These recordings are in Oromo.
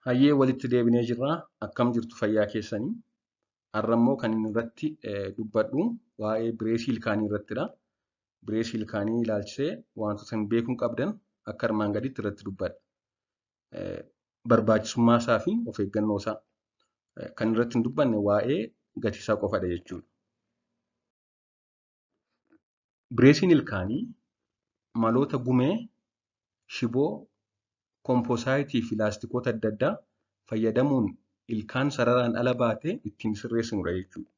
Hayyee walitti deebinee jirra. Akkam jirtu fayyaa keessanii? Har'a immoo kan inni irratti dubbadhu waa'ee bireesii ilkaanii irrattidha. Bireesii ilkaanii ilaalchisee wantoota isin beekuu qabdan akka armaan gadiitti irratti dubbadha. Barbaachisummaa isaa fi of eeggannoo isaa. Kan irratti hin dubbanne waa'ee gatii isaa qofadha jechuudha. Bireesiin ilkaanii maloota gumee, shiboo, kompoosaayitii fi laastikoota adda addaa fayyadamuun ilkaan sararaan ala baatee ittiin sirreessinudha jechuudha.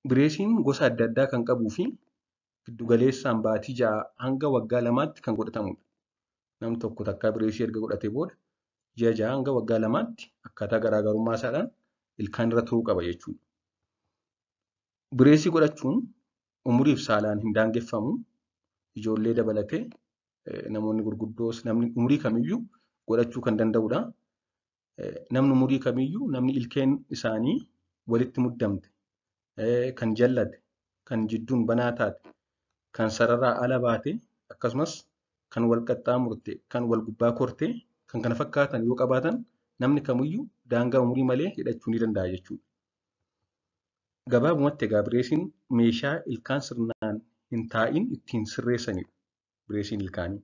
Bireesiin gosa adda addaa kan qabuu fi giddugaleessaan baatii 6 hanga waggaa 2tti kan godhatamudha. Namni tokko takkaa bireesii erga godhatee booda ji'a 6 hanga waggaa 2tti akkaataa garaagarummaa isaadhaan ilkaan irra turuu qaba jechuudha. Bireesii godhachuun umuriif saalaan hin daangeffamu. Ijoollee dabalatee namoonni gurguddoos namni umurii kamiyyuu godhachuu kan danda'udha. Namni umurii kamiyyuu namni ilkeen isaanii walitti muddamte, kan jallate, kan jidduun banaa taate, kan sararaa ala baate, akkasumas kan wal qaxxaamurte, kan wal gubbaa korte, kan kana fakkaatan yoo qabaatan namni kamiyyuu daangaa umurii malee hidhachuu ni danda'a jechuudha. Gabaabumatti egaa bireesiin meeshaa ilkaan sirnaan hin taa'in ittiin sirreessanidha. Bireesiin ilkaanii.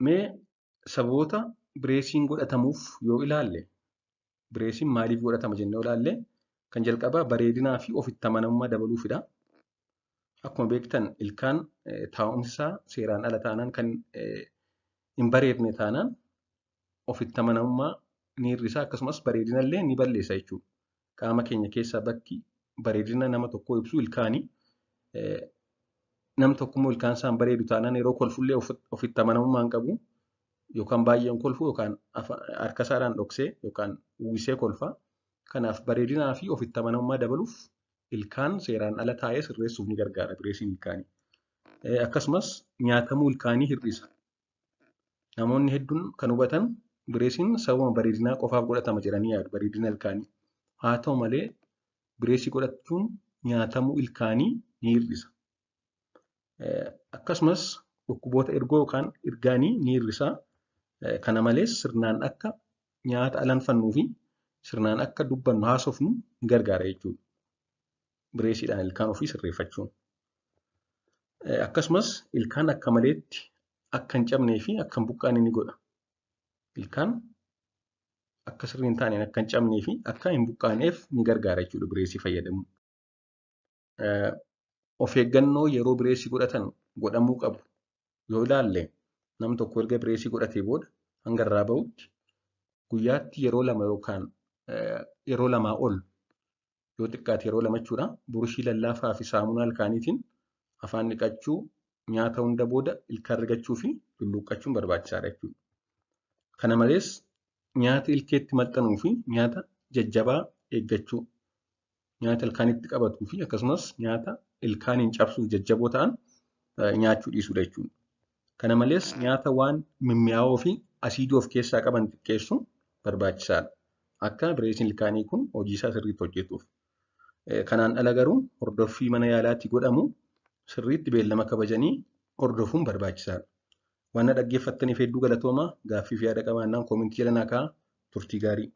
Mee sababoota bireesiin godhatamuuf yoo ilaalle, bireesiin maaliif godhatama jennee yoo ilaalle, kan jalqabaa bareedinaa fi ofitti amanamummaa dabaluufidha. Akkuma beektan ilkaan taa'umsi isaa seeraan ala taanaan kan hin bareedne taanaan ofitti amanamummaa ni hir'isa akkasumas bareedina illee ni balleessa jechuudha. Qaama keenya keessaa bakki bareedina nama tokkoo ibsu ilkaani. Nam tokkommoo ilkaan isaa hin bareedu taanaan yeroo kolfullee ofitti amanamummaa hin qabu. Yookaan baay'een kolfu yookaan harka isaadhaan dhoksee yookaan uwwisee kolfa. Kanaaf bareedinaa fi ofitti amanamummaa dabaluuf ilkaan seeraan ala taa'ee sirreessuuf ni gargaara bireesiin ilkaanii. Akkasumas nyaatamuu ilkaanii hir'isa. Namoonni hedduun kan hubatan bireesiin sababa bareedinaa qofaaf godhatama jedhanii yaadu bareedina ilkaanii. Haa ta'u malee bireesii godhachuun nyaatamuu ilkaanii ni hir'isa. Akkasumas dhukkuboota ergoo yookaan irgaanii ni hir'isa. Kana malees sirnaan akka nyaata alanfannuu fi sirnaan akka dubbannu haasofnu ni gargaara jechuudha. Bireesiidhaan ilkaan ofii sirreeffachuun. Akkasumas ilkaan akka maleetti akka hin cabnee fi akka hin buqqaane ni godha. Ilkaan akka sirrii hin taaneen akka hin cabnee fi akka hin buqqaaneef ni gargaara jechuudha bireesii fayyadamuun. Of eeggannoo yeroo bireesii godhatan godhamuu qabu yoo ilaalle, nam tokko erga bireesii godhatee booda hanga irraa bahutti guyyaatti yeroo 2 yookaan yeroo 2 ol yoo xiqqaate yeroo 2 jechuudha. Burushii lallaafaa fi saamunaa ilkaaniitiin afaan dhiqachuu, nyaata hunda booda ilkaan rigachuu fi lulluuqqachuun barbaachisaadha jechuudha. Kana malees nyaata ilkeetti maxxanuu fi nyaata jajjabaa eeggachuu, nyaata ilkaanitti qabatuu fi akkasumas nyaata ilkaaniin cabsuuf jajjaboo ta'an nyaachuu dhiisuudha jechuudha. Kana malees nyaata waan mimmi'aawoo fi asiidii of keessaa qaban xiqqeessuun barbaachisaadha. Akka bireesiin ilkaanii kun hojii isaa sirriitti hojjetuuf. Kanaan ala garuu hordoffii mana yaalaatti godhamu sirriitti beellama kabajanii hordofuun barbaachisaadha. Waan na dhaggeeffattaniif hedduu galatoomaa. Gaaffii fi yaada qabaannaan koomentii jala naa kaa'aa. Turtii gaarii.